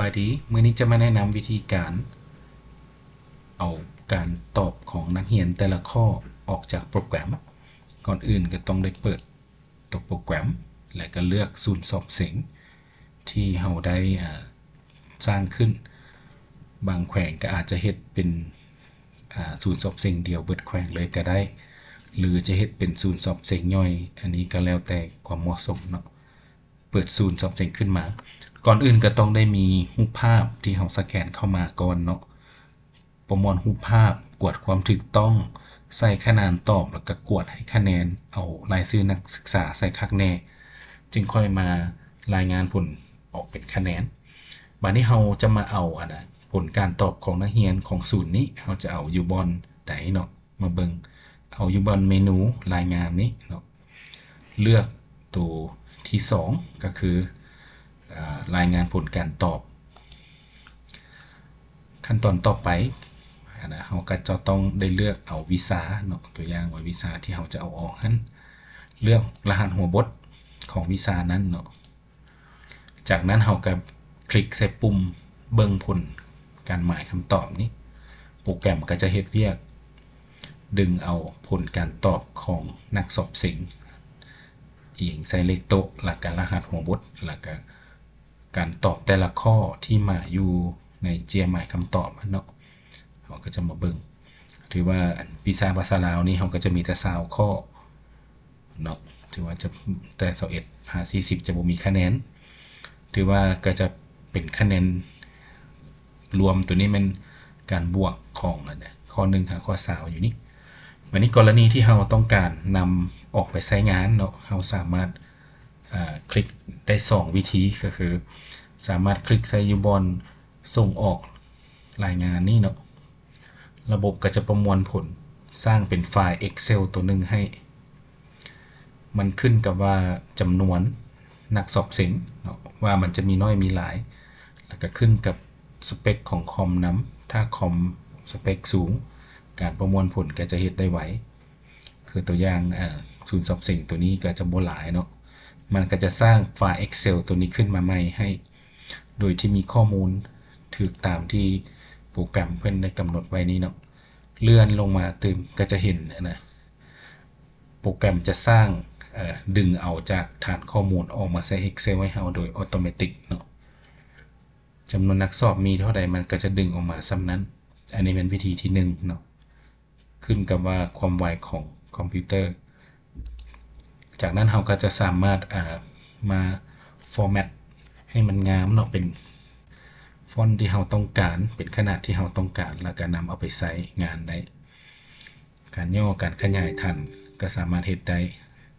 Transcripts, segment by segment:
ສະບາຍດີ, ມື້ນີ້ຈະມາແນະນຳວິທີການເອົາການຕອບຂອງນັກຮຽນແຕ່ລະຂໍ້ອອກຈາກໂປຣແກຣມ. ກ່ອນອື່ນກໍຕ້ອງໄດ້ເປີດຕົວໂປຣແກຣມ ແລະ ກໍເລືອກສູນສອບເສັງທີ່ເຮົາໄດ້ ອາ ສ້າງຂຶ້ນ. ບາງແຂວງກໍອາດຈະເຮັດເປັນ ອາ ສູນສອບເສັງດຽວເບິດແຂວງເລີຍກໍໄດ້ ຫຼື ຈະເຮັດເປັນສູນສອບເສັງຍ່ອຍ, ອັນນີ້ກໍແລ້ວແຕ່ຄວາມເໝາະສົມເນາະ. ເປີດສູນສອບເສັງຂຶ້ນມາ. ກ່ອນອື່ນກໍຕ້ອງໄດ້ມີຮູບພາບທີ່ເຮົາສະແກນເຂົ້າມາກ່ອນເນາະ. ປະມວນຮູບພາບ, ກວດຄວາມຖືກຕ້ອງ, ໃສ່ຂະໜານຕອບ ແລ້ວກໍກວດໃຫ້ຄະແນນ, ເອົາລາຍຊື່ນັກສຶກສາໃສ່ຄັກແນ່, ຈຶ່ງຄ່ອຍມາລາຍງານຜົນອອກເປັນຄະແນນ. ບາດນີ້ເຮົາຈະມາເອົາ ອັນນະ ຜົນການຕອບຂອງນັກຮຽນຂອງສູນນີ້, ເຮົາຈະເອົາຢູ່ບ່ອນໃດເນາະ? ມາເບິ່ງ, ເອົາຢູ່ບ່ອນເມນູລາຍງານນີ້ເນາະ. ເລືອກໂຕທີສອງ ກໍຄື ອາ ລາຍງານຜົນການຕອບ. ຂັ້ນຕອນຕໍ່ໄປ ອັນນະ ເຮົາກໍຈະຕ້ອງໄດ້ເລືອກເອົາວິຊາເນາະ, ຕົວຢ່າງວ່າວິຊາທີ່ເຮົາຈະເອົາອອກຫັ້ນ, ເລືອກລະຫັດຫົວບົດຂອງວິຊານັ້ນເນາະ. ຈາກນັ້ນເຮົາກໍຄລິກໃສ່ປຸ່ມເບິ່ງຜົນການໝາຍຄຳຕອບນີ້. ໂປຣແກຣມກໍຈະເຮັດວຽກດຶງເອົາຜົນການຕອບຂອງນັກສອບເສັງ, ອີງໃສ່ເລກໂຕະ ແລ້ວກະລະຫັດຫົວບົດ ແລ້ວກະການຕອບແຕ່ລະຂໍ້ທີ່ໝາຍຢູ່ໃນເຈ້ຍໝາຍຄຳຕອບຫັ້ນເນາະ. ເຮົາກໍຈະມາເບິ່ງ, ຖືວ່າ ອັນ ວິຊາພາສາລາວນີ້ ເຮົາກໍຈະມີແຕ່ຊາວຂໍ້ເນາະ, ຖືວ່າຈະ ແຕ່ຊາວເອັດຫາສີ່ສິບຈະບໍ່ມີຄະແນນ, ຖືວ່າກໍຈະເປັນຄະແນນລວມ. ໂຕນີ້ແມ່ນການບວກຂອງ ອັນ ຂໍ້ໜຶ່ງຫາຂໍ້ຊາວຢູ່ນີ້. ບາດນີ້ກໍລະນີທີ່ເຮົາຕ້ອງການນຳອອກໄປໃຊ້ງານເນາະ, ເຮົາສາມາດ ອາ ຄລິກໄດ້ສອງວິທີ, ກໍຄືສາມາດຄລິກໃສ່ຢູ່ບ່ອນສົ່ງອອກລາຍງານນີ້ເນາະ. ລະບົບກໍຈະປະມວນຜົນ, ສ້າງເປັນໄຟລ໌ Excel ໂຕໜຶ່ງໃຫ້. ມັນຂຶ້ນກັບວ່າຈຳນວນນັກສອບເສັງເນາະ, ວ່າມັນຈະມີນ້ອຍມີຫຼາຍ, ແລ້ວກໍຂຶ້ນກັບສະເປັກຂອງຄອມນຳ. ຖ້າຄອມສະເປັກສູງ, ການປະມວນຜົນກໍຈະເຮັດໄດ້ໄວ. ຄືຕົວຢ່າງ ອາ ສູນສອບເສັງໂຕນີ້ກໍຈະບໍ່ຫຼາຍເນາະ, ມັນກໍຈະສ້າງໄຟລ໌ Excel ໂຕນີ້ຂຶ້ນມາໃໝ່ໃຫ້ ໂດຍທີ່ມີຂໍ້ມູນຖືກຕາມທີ່ໂປຣແກຣມເພິ່ນໄດ້ກຳນົດໄວ້ນີ້ເນາະ. ເລື່ອນລົງມາຕື່ມກໍຈະເຫັນ ອັນນະ ໂປຣແກຣມຈະສ້າງ ເອີ ດຶງເອົາຈາກຖານຂໍ້ມູນອອກມາໃສ່ Excel ໃຫ້ເຮົາໂດຍອັດໂຕເມຕິກເນາະ. ຈຳນວນນັກສອບມີເທົ່າໃດ ມັນກໍຈະດຶງອອກມາສ່ຳນັ້ນ. ອັນນີ້ແມ່ນວິທີທີໜຶ່ງເນາະ. ຂຶ້ນກັບວ່າຄວາມໄວຂອງຄອມພິວເຕີ. ຈາກນັ້ນເຮົາກໍຈະສາມາດ ອາ ມາຟໍແມັດໃຫ້ມັນງາມເນາະ, ເປັນຟອນທີ່ເຮົາຕ້ອງການ, ເປັນຂະໜາດທີ່ເຮົາຕ້ອງການ, ແລ້ວກໍນຳເອົາໄປໃຊ້ງານໄດ້. ການຫຍໍ້, ການຂະຫຍາຍຖັນກໍສາມາດເຮັດໄດ້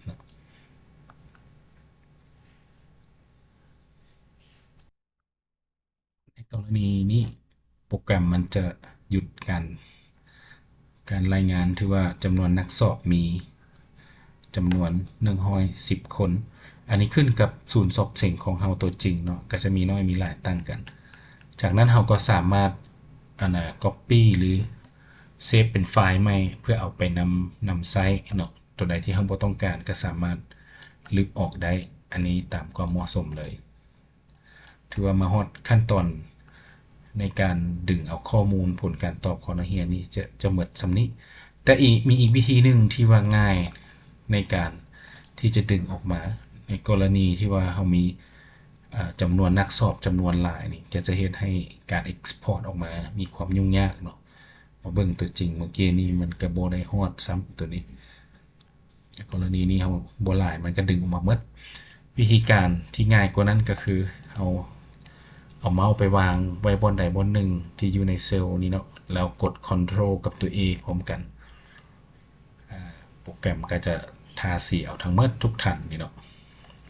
ເນາະ. ໃນກໍລະນີນີ້ ໂປຣແກຣມມັນຈະຢຸດການ ການລາຍງານທີ່ວ່າຈຳນວນນັກສອບມີຈຳນວນໜຶ່ງຮ້ອຍສິບຄົນ. ອັນນີ້ຂຶ້ນກັບສູນສອບເສັງຂອງເຮົາຕົວຈິງເນາະ, ກໍຈະມີນ້ອຍມີຫຼາຍຕ່າງກັນ. ຈາກນັ້ນເຮົາກໍສາມາດ ອັນນະ copy ຫຼື save ເປັນໄຟລ໌ໃໝ່ ເພື່ອເອົາໄປນຳ ນຳໃຊ້ເນາະ. ຕົວໃດທີ່ເຮົາບໍ່ຕ້ອງການກໍສາມາດລຶບອອກໄດ້, ອັນນີ້ຕາມຄວາມເໝາະສົມເລີຍ. ຖືວ່າມາຮອດຂັ້ນຕອນໃນການດຶງເອົາຂໍ້ມູນຜົນການຕອບຂອງນັກຮຽນນີ້ ຈະ ຈະໝົດສ່ຳນີ້. ແຕ່ອີກ ມີອີກວິທີໜຶ່ງທີ່ວ່າງ່າຍໃນການທີ່ຈະດຶງອອກມາ, ໃນກໍລະນີທີ່ວ່າເຮົາມີ ເອີ ຈຳນວນນັກສອບຈຳນວນຫຼາຍນີ້ ກໍຈະເຮັດໃຫ້ການ export ອອກມາມີຄວາມຫຍຸ້ງຍາກເນາະ. ມາເບິ່ງຕົວຈິງເມື່ອກີ້ນີ້ ມັນກໍບໍ່ໄດ້ຮອດຊ້ຳຕົວນີ້. ກໍລະນີນີ້ເຮົາບໍ່ຫຼາຍ ມັນກໍດຶງອອກມາໝົດ. ວິທີການທີ່ງ່າຍກວ່ານັ້ນກໍຄືເຮົາເອົາເມົາສ໌ໄປວາງໄວ້ບ່ອນໃດບ່ອນໜຶ່ງທີ່ຢູ່ໃນເຊວນີ້ເນາະ, ແລ້ວກົດ Control ກັບຕົວ A ພ້ອມກັນ. ອາ ໂປຣແກຣມກໍຈະທາສີເອົາທັງໝົດທຸກຖັນນີ້ເນາະ,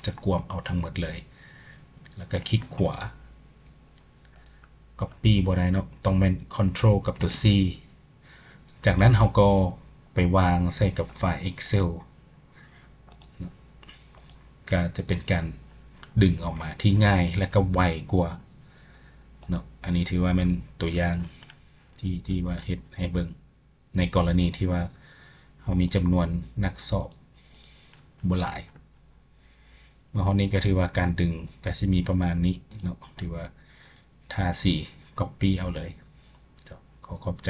ຈະກວມເອົາທັງໝົດເລີຍ. ແລ້ວກໍຄລິກຂວາ. Copy ບໍ່ໄດ້ເນາະ, ຕ້ອງແມ່ນ Control ກັບຕົວ C. ຈາກນັ້ນເຮົາກໍໄປວາງໃສ່ກັບໄຟລ໌ Excel ກໍຈະເປັນການດຶງອອກມາທີ່ງ່າຍ ແລະ ກໍໄວກວ່າເນາະ. ອັນນີ້ຖືວ່າແມ່ນຕົວຢ່າງທີ່ ທີ່ວ່າເຮັດໃຫ້ເບິ່ງ ໃນກໍລະນີທີ່ວ່າເຮົາມີຈຳນວນນັກສອບບໍ່ຫຼາຍ. ມາຮອດນີ້ກໍຖືວ່າການດຶງກໍຊິມີປະມານນີ້ເນາະ, ຖືວ່າທ ພາສີ copy ເອົາເລີຍ. ຂໍຂອບໃຈ.